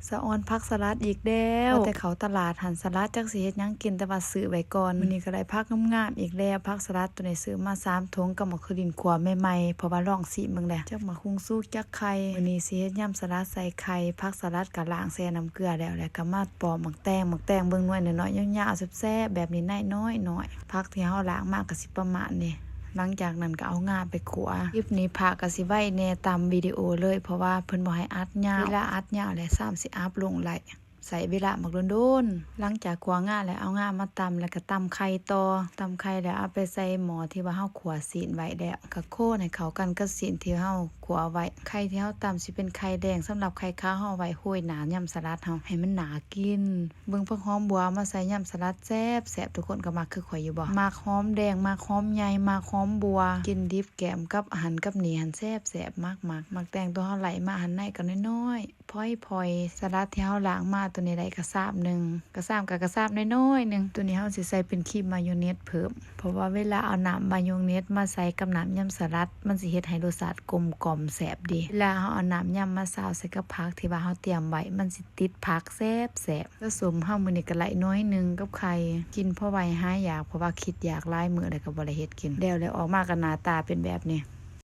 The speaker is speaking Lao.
ສະອອນຜັກສະຫຼັດອີກແລ້ວ ວ່າແຕ່ເຂົ້າຕະຫຼາດຫັ້ນ ສະຫຼັດຈັກຊິເຮັດຫຍັງກິນ ແຕ່ວ່າຊື້ໄວ້ກ່ອນ. ມື້ນີ້ກໍໄດ້ຜັກງາມໆອີກແລ້ວ ຜັກສະຫຼັດໂຕນີ້ຊື້ມາສາມຖົງ ກັບໝາກໂຄລິນຂົ້ວໃໝ່ໆ ເພາະວ່າລອງຊີມເບິ່ງແລ້ວ ຈັກໝາກຫຸ່ງສຸກ ຈັກໄຂ່. ມື້ນີ້ຊິເຮັດຍຳສະຫຼັດໃສ່ໄຂ່ ຜັກສະຫຼັດກໍລ້າງແຊ່ນ້ຳເກືອແລ້ວ ແລ້ວກໍມາປອກໝາກແຕງ ໝາກແຕງເບິ່ງໜ່ວຍນ້ອຍໆ ຍາວໆ ແຊບໆ ແບບນີ້ ນ້ອຍໆ. ຜັກທີ່ເຮົາລ້າງມາກໍຊິປະມານນີ້ ຫຼັງຈາກນັ້ນກໍເອົາງາໄປຂົ້ວ. ຄລິບນີ້ພະກໍຊິໄວແດ່ ຕາມວິດີໂອເລີຍ ເພາະວ່າເພິ່ນບໍ່ໃຫ້ອັດຍາວ ເວລາອັດຍາວແລ້ວຊ້ຳຊິອັບລົງຫຼາຍ ໃຊ້ເວລາບັກດົນໆ. ຫຼັງຈາກຂົ້ວງາແລ້ວ ເອົາງາມາຕຳ ແລ້ວກໍຕຳໄຂ່ຕໍ່ ຕຳໄຂ່ແລ້ວເອົາໄປໃສ່ໝໍ້ທີ່ວ່າເຮົາຂົ້ວຊີ້ນໄວ້ແລ້ວ ກໍຄົນໃຫ້ເຂົ້າກັນກັບຊີ້ນທີ່ເຮົາ ຂົ້ວໄວ້ ໄຂ່ທີ່ເຮົາຕຳຊິເປັນໄຂ່ແດງ ສຳລັບໄຂ່ຂາວເຮົາເອົາໄວ້ໂຮຍໜ້າຍຳສະຫຼັດເຮົາ ໃຫ້ມັນໜ້າກິນ. ເບິ່ງຜັກຫອມບົ່ວເອົາມາໃສ່ຍຳສະຫຼັດແຊບໆ ທຸກຄົນກໍມັກຄືຂ້ອຍຢູ່ບໍ່? ໝາກຫອມແດງ ໝາກຫອມໃຫຍ່ ໝາກຫອມບົ່ວ ກິນດິບແກ້ມກັບອັນນັ້ນກັບນີ້ຫັ້ນແຊບໆ ມັກໆ. ໝາກແຕງໂຕເຮົາໄລ່ມາຫັ້ນ ໃນກໍນ້ອຍໆ ພອຍໆ. ສະຫຼັດທີ່ເຮົາລ້າງມາໂຕນີ້ໄດ້ກະຊາບໜຶ່ງ ກະຊາບກໍກະຊາບນ້ອຍໆໜຶ່ງ. ໂຕນີ້ເຮົາຊິໃສ່ເປັນຄຣີມມາໂຍເນດເພີ່ມ ເພາະວ່າເວລາເອົານ້ຳມາໂຍເນດມາໃສ່ກັບນ້ຳຍຳສະຫຼັດ ມັນຊິເຮັດໃຫ້ລົດຊາດກົມກ່ອມແຊບດີ. ເວລາເຮົາເອົານ້ຳຍຳມາຊາວໃສ່ກັບຜັກທີ່ວ່າເຮົາຕຽມໄວ້ ມັນຊິຕິດຜັກແຊບໆ. ແລ້ວສົ້ມເຮົາມື້ນີ້ກໍໄລ່ໜ້ອຍໜຶ່ງກັບໄຂ່ ກິນພໍໄຫວຫາຍຢາກ ເພາະວ່າຄິດຢາກຫຼາຍມື້ແລ້ວກໍບໍ່ໄດ້ເຮັດກິນ. ແລ້ວ ແລ້ວອອກມາກໍໜ້າຕາເປັນແບບນີ້.